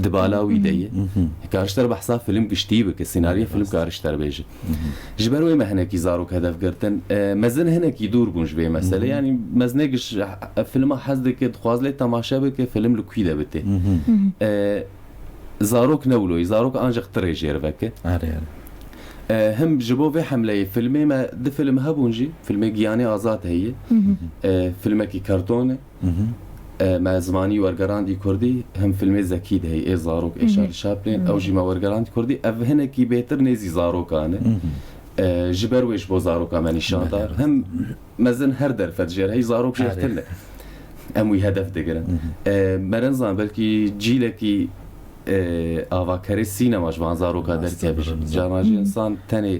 di bala wî de ye. Mhm. Kar ji te re behsa film giştî bike, senaryo film kar ji te re bêje. Mhm. Ji ber wê me hinekî zarok hedef girtin. E, mezin hinekî dûr bûn ji vê mesele. Mhm. Yani mezinek ji, e, filma hez dike, dixwaz lê temaşe bike, film li kû de bite. Mhm. E, zarok ne wilo ye, zarok ancak tirê jêr veke. Erê, erê. E, him ji bo vê hemleyê filmê me du film hebûn jî, filmê Giyanê Azad heye. Mhm. E, filmekî karton e. Mhm. E, me zimanî wergerandî kurdî, him filmê Zekî de heye, ê zarok, ê Mhm. Charlie Chaplin, Mhm. ew jî me wergerandî kurdî. Ev hinekî bêtir nêzî zarokan e. Mhm. E, ji ber wê ji bo zaroka me nîşan da. Belê, rast. Him mezin her derfet jêr hey zarok jêr Erê. tune. Em wî hedef digirin. Mhm. E, me nizan belkî cîlekî, e, avakerê sînema ji van zaroka Rast, derkeve. Rast. Cana jî Mhm. insan tenê,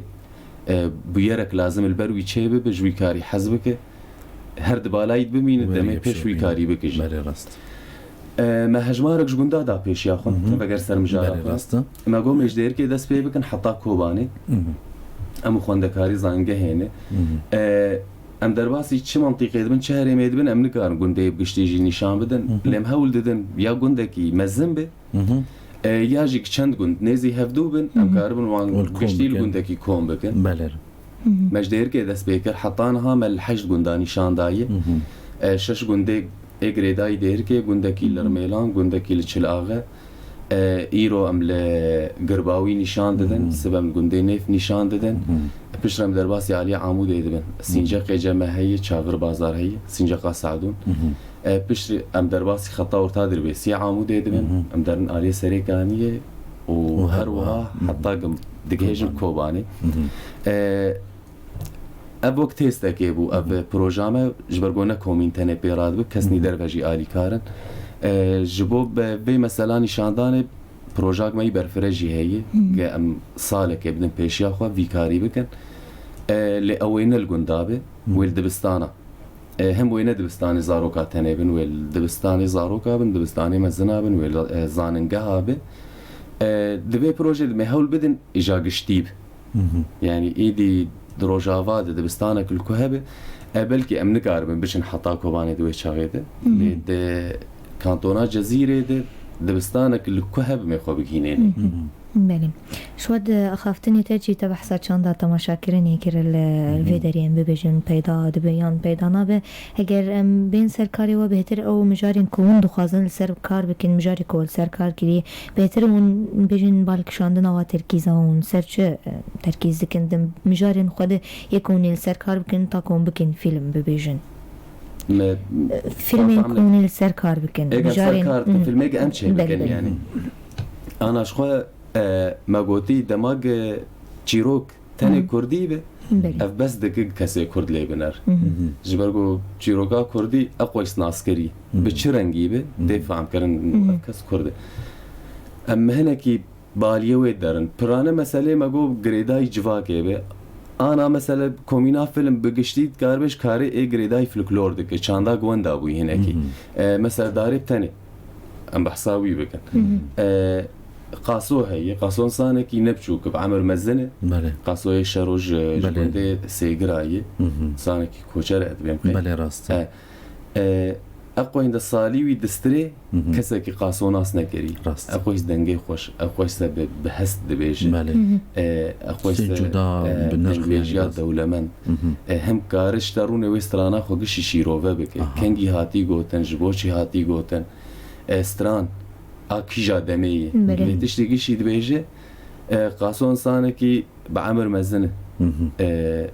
e, bûyerek lazim li ber wî çê bibe, ji wî karî hez bike. Her di balayî bimîne, Wê demê yê pêş wî bişopîne. karî bike jî. Belê rast. E, me hejmarek ji gunda da pêşiya xwe, Mhm. tev eger ser mijara Belê, xwe. rast e. Me got, me ji Dêrikê dest pê bikin heta Kobanê. Mhm. Em û xwendekarî zangehê ne. Mhm. E, em derbasî çi mantîqê dibin, çi herêmê dibin, em nikarin gundê bi giştî jî nîşan bidin. Mhm. Lê em hewl didin ya gundekî mezin be, Mhm. e, ya jî çend gund nêzî hevdû bin, em Mhm. karibin wan Wan kom giştî li bikin. gundekî kom bikin. Belê. Mhm. Me ji Dêrikê dest pê kir, heta niha me li heşt gunda nîşan daye. Mhm. E, şeş gundê ê girêdayî Dêrikê, gundekî li Mhm. Rimêlan, gundekî li Çil Axe. E, îro em li Girbawî nîşan didin, Mhm. sibem li gundê Nêf nîşan didin. Mhm. Piştre em derbasî aliyê Amûdê dibin. Sînceqê cem me heye, Çavir Bazar heye, Sînceqa Sadûn. Mhm. E, piştre em derbasî xeta orta Dirbêsiyê Amûdê dibin. Mhm. Em derin aliyê Serêkaniyê û Û her her wiha wiha. Mhm. heta gim digihêjin Kobanê. Kobanê. Mhm. E, Ev wek têstekê bû, ev Hı hı. proja me, ji ber ku ne komîn tenê pê radibe, kesnî Hı hı. derve jî alîkar in. E, ji bo be-, vê mesela nîşandanê projak me yî berfireh jî heye, Hı hı. ke em salekê bidin pêşiya xwe, vî karî bikin. E, lê ew ê ne li gunda be, Hı. wê li dibistana. E, hem wê ne dibistanê zaroka tenê bin, wê li dibistanê zaroka bin, dibistanê mezina bin, wê li, e, zaningeha be. E, di vê projê de me hewl bidin, îja giştî be. Hı hı. Yani êdî di Rojava de dibistanek li ku hebe, e, belkî em nikaribin biçin heta Kobanê di wê çaxê de. Hı hı. Lê di kantona Cezîrê de dibistanek li ku hebe me xwe bigihînê. Hı hı. Hı hı. Belê. Ji xwe di axaftinê te jî te behsa çanda temaşakirinê kir li, Hı hı. vê derê em bibêjin peyda dibe yan peyda nabe. Eger em bên ser karê we bêhtir ew mijarên ku hûn dixwazin li ser kar bikin, mijarê ku li ser kar kirî, Bêhtir hûn bêjin balkişandina wa terkîza hûn ser çi, e, terkîz dikin di mijarên xwe de yê ku hûn ê li ser kar bikin ta ku hûn bikin fîlm bibêjin? Me, E, fîlmên ku hûn ê li ser kar bikin, Êga ser mijarên, kar dikin, hı, filmêk em çê belê, bikin belê. yani. Ana ji xwe, e, me gotî dema ge çîrok tenê Hı. kurdî be, Belê. ev bes dike kesê kurd lê biner. Hı hı. Hı hı. Ji ber ku çîroka kurdî eqweş nas kirî. Hı hı. Bi çi rengî be, Hı hı. tê fehmkirin Hı hı. ev kes kurd e. Em hinekî baliyê wê derin. Pirane meselê me got girêdayî civakê be. Ana mesele komîna film bi giştî dikaribe ji karê ê girêdayî folklor dike. Çanda wenda bûyî hinekî. Hı hı. E, mesela darê bi tenê. Em behsa wî bikin. Hı hı. E, Qaso heye. Qaso insanekî ne biçûk e, bi emir mezin e. Belê. Qasoyê Şero ji, ji Belê. gundê Sêgira ye. Hı hı. İnsanekî koçer e, dibêm xwe. Belê, rast e. E, e, Eqoyên de salî wî distirê Hı hı. kesekî qaso nas nekirî. Rast. Eqoyî dengê xweş, eqoyî se bi, bi hest dibêje. Belê. Hı hı. E, eqoyî Sê se, cuda e, bi nirx dengbêjiya yani. dewlemend. Hı hı. E, hem kariş te rûnê wê strana xwe gişî şîrove bike. Aha. Kengî hatî gotin, ji bo çi hatî gotin. E, stran, a kîja demê ye. Belê. Vê tiştê gişî dibêje, e, qaso insanekî bi emir mezin e. Hı hı. E,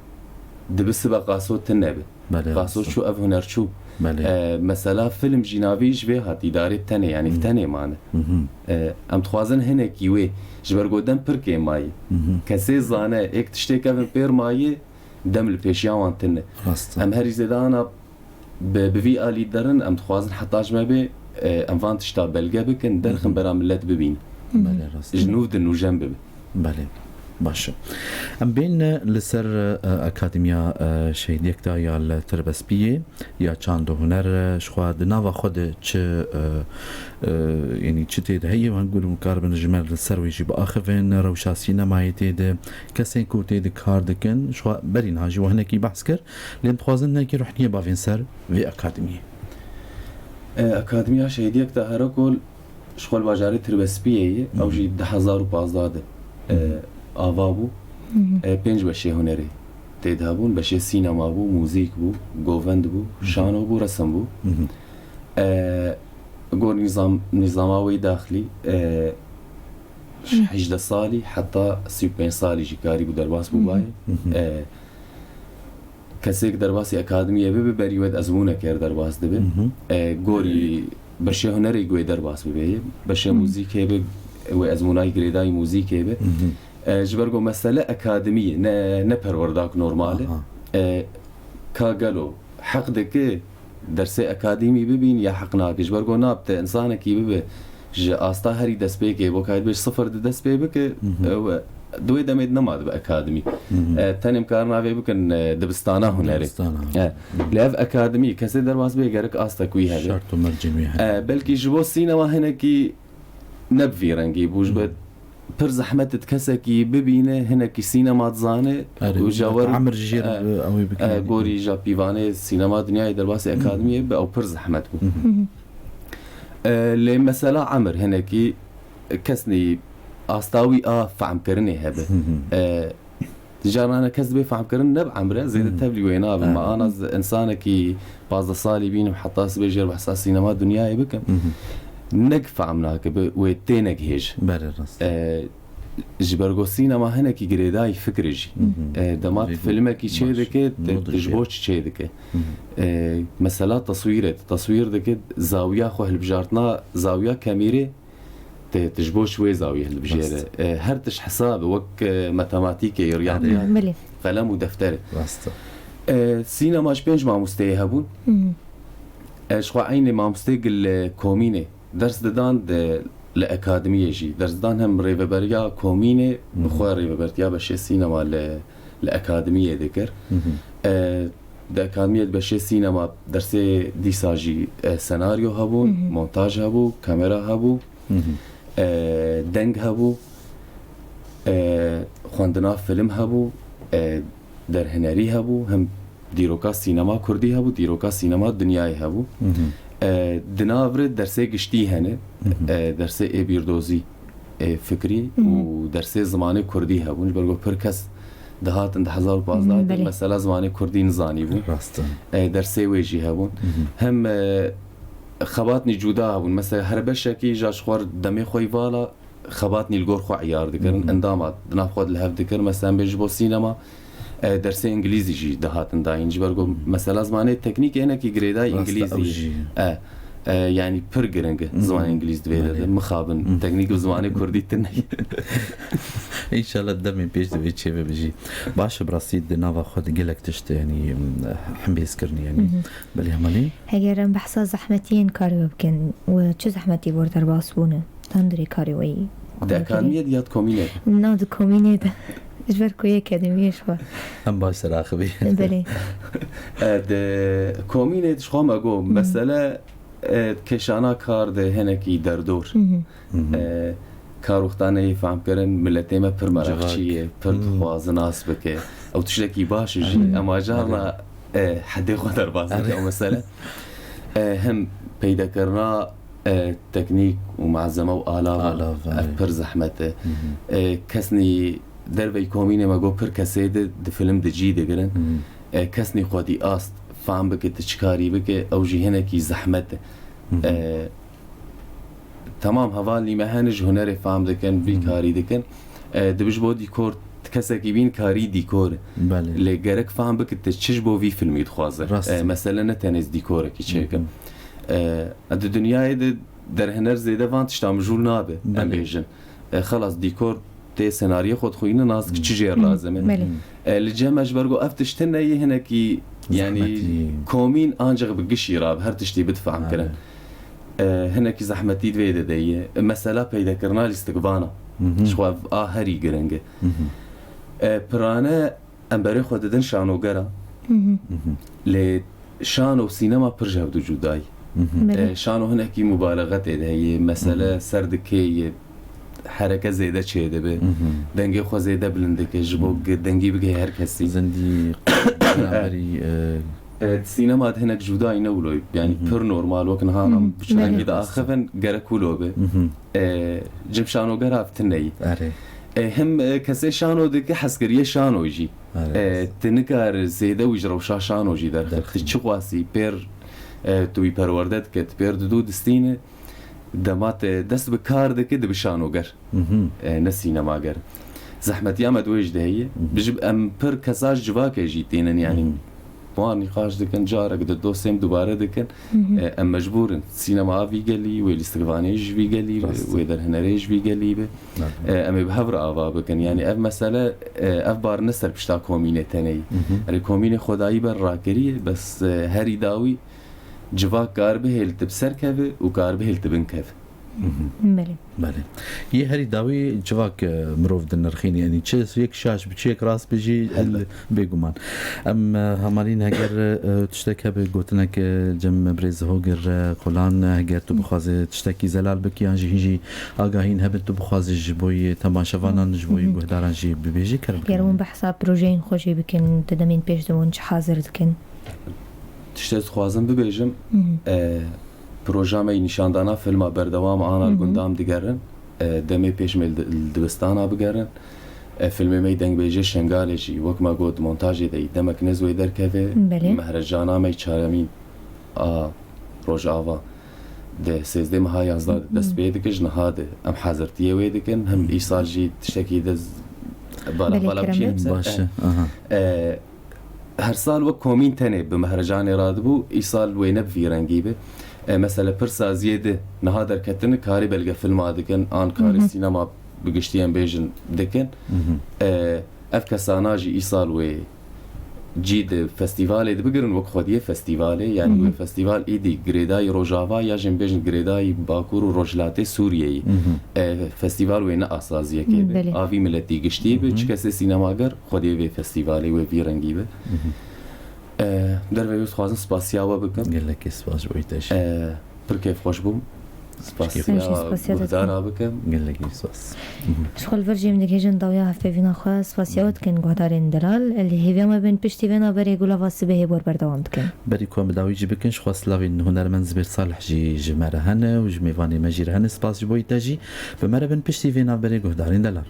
dibi sibe qaso tine be. Belê, Qaso rast e. çû ev huner çû. Belê. E, mesela film jî navê ji vê hatî darê tenê, yani Hı. tenê mane. Hı hı. E, em dixwazin hinekî wê, ji ber ku dem pir kêm maye. Hı hı. Kesê zane, êk tiştê kevin pêr maye, dem li pêşiya wan tine. Rast e. Em herî zêde ana bi, bi vî alî derin, em dixwazin heta ji me bê, e, em van tişta belge bikin, derxin Hı hı. bera millet bibîn. Belê, rast e. Ji nû di nûjen bibe. Belê. Baş e. Em bên li ser, e, Akademiya, e, Şehîdiyek de ya li Tirbespiyê ya çand û huner, e, ji xwe di nava xwe de çi, e, e, yanî çi tê de heye, hingûr hûn karibin ji me li ser wê jî biaxivin, rewşa sînemayê tê de, kesên ku tê de kar dikin, ji xwe berî niha jî we hinekî behs kir, lê em dixwazin hinekî ruhniyê bavên ser vê akademiyê. E, Akademiya Şehîdiyek de Herekol ji xwe li bajarê Tirbespiyê ye, Hı hı. ew jî du hezar û pazdeh de, e, Hı hı. ava bû. Hı hı. E, pênc beşê hunerê tê de hebûn, beşê sînema bû, muzîk bû, govend bû, Hı hı. şano bû, resim bû. Hı hı. E, gor nîzam, nîzama wê daxilî, e, Hı. hejdeh salî heta sî û pênc salî jî karî bû derbas Hı hı. bû bayê. Hı hı. E, Kesêk derbasî akademiyê bibe, berî wê ezmûnek yer derbas dibe. Hı hı. E, gorî beşê hunerê wê derbas bibe ye. Beşê Hı. muzîkê be, wê ezmûnayî girêdayî muzîkê be. Hı hı. E, ji ber ku mesele akademiyê, ne, ne perwerdak normal e. Aha. E, ka gelo heq dike dersê akademî bibîn ya heq nake? Ji ber ku nab te insanekî bibe ji asta herî destpêkê, bo ka dibê ji sifir di dest pê bike, Hı hı. ew Di wê demê de nema dibe akademî. E, tenê em karin navê bikin, e, dibistana hunerê. Dibistana. E, lê ev akademî, kesê derbas bê gerek astek wî hebe. Şert û mercên wî hebe. E, belkî ji bo sînema hinekî ne bi vî rengî bû, ji ber pir zehmet e kesekî bibîne, hinekî sînema dizane Erê, û ja wer emir jê re e, ew ê bikine. E, gorî ja pîvanê sînema dinyayê derbasî akademiyê be ew pir zehmet bû. E, lê mesela emir hinekî kesnî asta wî a fehmkirinê hebe. E, Carnane kes dibê fehmkirin ne bi emre, zêde tevlî wê nabe. Ma ana z-, insanekî pazdeh salî bînim, heta sibê jêr behsa sînema dinyayê bikim. Nek fehm nake, bi wê tê nek hêj. Belê rast. E, ji ber ku sînema hinekî girêdayî fikirê jî. E, dema tu filmekî çê dike, tu, tu ji bo çi çê dike? E, mesela teswîr e, tu teswîr dike, zawiya xwe hilbijartina, zawiya kamîrê, Te, te ji bo çi wê zawiyê hilbijêre? Rast. E, her tişt hesab e, wek, e, matematîkê, riyadiyat, Belê. qelem û defter e. Rast e. E, sînema ji pênc mamosteyê hebûn. Hı hı. E, ji xwe eynê mamostê gil, e, komînê ders didan de li akademiyê jî. Ders didan hem rêveberiya komînê bi Hı hı. xwe rêvebertiya beşê sînema li, li akademiyê dikir. Hı hı. E, di akademiyê di beşê sînema dersê dîsa jî, e, senaryo hebûn, Hı hı. montaj hebû, kamera hebû. Hı hı. E, deng hebû, e, xwendina film hebû, e, derhinerî hebû, hem dîroka sînema kurdî hebû, dîroka sînema dinyayê hebû. Hı hı. E, di nav re dersê giştî hene, Hı hı. e, dersê êbîrdozî, e, fikrî Hı hı. û dersê zimanê kurdî hebûn. Ji ber ku pir kes dihatin di hezar û pazdeh Hı, de belê. mesela zimanê kurdî nizanîbû. Rast e. E, dersê wê jî hebûn. Hı hı. Hem, e, xebatnî cuda hebûn. Mesela her beşekî ja ji xwe demê xwe yî vala xebatnî li gor xwe îyar dikirin. Hı hı. Endama di nav xwe de li hev dikir. Mesela em bê ji bo sînema, e, dersê îngilîzî jî dihatin dayîn. Ji ber ku Hı hı. mesela zimanê teknîk ênekî girêdayî Rast e, îngilîzî. ew jî. E, e, yanî pir giring e Hı hı. zimanê îngilîz divê de. Belê. Mixabin, Hı. teknîk bi zimanê kurdî tune ye. Înşallah demên pêş divê çêbibe jî. Baş e, bi rastî di nava xwe de gelek tişt, yanî, hembêz kirin, yanî. Hı hı. Belê hemalî? Heger em behsa zehmetiyên karê we bikin, we çi zehmetî bor derbas bûne? Tendirê karê we yî. Di akademiyê de ya di komînê de? Na, di komînê de. Ji ber ku yê akademiyê ji xwe. Em baş ser axivî. Belê. E, di komînê de ji xwe me got, Hı. mesele, e, kêşana kar de hinekî derdor. Hı hı. Hı hı. E, kar wexta neyê fehmkirin, miletê me pir meraqçî ye, pir Hı. dixwaze nas bike. Ew tiştekî baş e jî, Hı. ema carna, e, hedê xwe derbas dike Erê. ew mesele. E, hem peydekirina, e, teknîk û malzeme û alav, Alav, ev erê. pir zehmet e. Hı hı. E, kesnî derveyî komînê me got pir kesê di, di film de cî digirin. Hı hı. E, kesnî xwedî ast fam bike, tu çi karî bike, ew jî hinekî zehmet e. Hı hı. E, temam hevalnî me hene ji hunerê fam dikin, vî Hı hı. karî dikin. E, dibi ji bo dîkor, tu kesekî bîn karî dîkor e. Belê. Lê gerek fam bike, tu çi ji bo vî filmî dixwaze. Rast E, e. mesele ne tenê ez dîkorekî çêkim. Hı hı. E, di dinyayê de derhêner zêde van tişta mijûl nabe, em Belê. bêjin. E, xelas, dîkor tê senariyê xwe dixwîne, nas dike çi jê re Hı. lazim e. Belê. E, li cem me ji ber ku ev tişt tune yê hinekî, yanî Zehmetî. komîn ancaq bi gişî re, bi her tiştî bidifam kirin. Belê. E, hinekî zehmetî di vê de de ye. E, mesela peydekirina lîstikvana. Hı hı. Ji xwe ev a herî giring e. Hı hı. E, pirane em berê xwe didin şanogera. Hı hı. Hı hı. Lê şano û sînema pir ji hevdu cuda ye. Hı hı. Belê. E, şano hinekî mubalexe tê de heye, mesele Hı hı. ser dikê ye, hereke zêde çê dibe. Hı hı. Dengê xwe zêde bilind dike, ji bo Hı. ge-, dengî bigihê her kesî. Zindî, beraberî, e, E, sînema de hinek cudayî ne wilo ye. Yanî Hı hı. pir normal, wek niha Hı hı. em bi çi Belê. rengî de axivin, gerek wilo be. Hı hı. E, cim şanogera ev tune ye. Erê. E, hem, e, kesê şano dike hezkiriyê şano jî. Erê. E, tu nikare zêde wî ji rewşa şano jî derxe. Derxe. Tu çi xwasî pêr, e, tu wî perwerde dike, tu pêr didû distîne, dema te dest bi kar dike, dibi şanoger. Hı hı. E, ne sînemager. Zehmetiya me di wê jî de heye. Hı hı. Bijim em pir kesa ji civakê jî tînin, yanî Hı hı. wan nîqaş dikin, carek di dosêm dubare dikin. Hı hı. E, em mecbûr in. Sînema a vî gelî, wê lîstikvanê ji vî gelî, Rast. wê derhinerê ji vî gelî be. Hı hı. E, em ê bi hev re ava bikin. Yanî ev mesele, e, ev bar ne ser pişta komînê tenê ye. Hı hı. Erê komînê xwedayî ber rakiriye, bes, e, herî dawî civak kar bihêl tu bi ser keve û kar bihêl tu bin keve. Belê. Belê. Yê herî dawî civak, e, mirov dinirxînî, yanî çi yek şaş bi, çi yek rast bi jî, Helbet. Bêguman. Em, e, hemalîn heger, e, tiştek hebe gotinek, e, cem birêz Hogir, e, Xulan, e, heger tu bixwazê tiştekî zelal bikî, yan jî hîn jî agahîn hebin tu bixwazî ji bo yê temaşevanan, ji bo yê guhdaran jî bibêjî, kerem Ger bikin. Hûn behsa projeyên xwe jî bikin, di demên pêş de hûn çi hazir dikin? Tiştê ez dixwazim bibêjim, e, proja me yî nîşandana filma berdewam ana li gundam digerin. E, demê pêş me li, li dibistana bigerin. E, filmê me yî dengbêjê Şengalê jî, wek me got, montajê de yî demek ne zû wê derkeve. Belê. Mehrecana me yî çaremîn a Rojava de sêzdeh meha yanzdeh de dest pê dike, ji niha de em hazirtiyê wê dikin. Hem îsal jî tiştekî de z-, bala Belê, bala kerem biçî. Baş e. Aha. E, her sal wek komîn tenê bi mehrecanê radibû, îsal wê ne bi vî rengî be. E, mesela pirsa ziyê de niha derketini karê belgefilma dikin, an karê sînema bi giştî em bêjin dikin. E, ev kesana jî îsal wê cî di festîvalê de bigirin wek xwediyê festîvalê, yanî wê festîval êdî girêdayî Rojava ya jî em bêjin girêdayî Bakur û Rojhilatê Sûriyeyê. E, festîval wê ne asaziyekê be. Belê. A vî miletî giştî be, çi kesê sînemager xwediyê vê festîvalê wê vî rengî be. E, derve wê dixwazim spasiya we bikim. Gelekî spas ji bo te jî. E, pir kêfxweş bûm. Spasiya Em jî spasiya te guhdara dikin. Bikim. Gelekî spas. Ji xwe li vir jî em digihêjin dawiya hevpeyvîna xwe, spasiya we dikin guhdarên delal. Li hêviya me bin piştî vê navberê Gulava Sibehê bor berdewam dikin. Berî ku em bi dawî jî bikin, ji xwe silavên hunermend Zibêr Salih jî ji me re hene û ji mêvanê me jî re hene. Spas ji bo te jî. Bi me re bin piştî vê navberê guhdarên delal.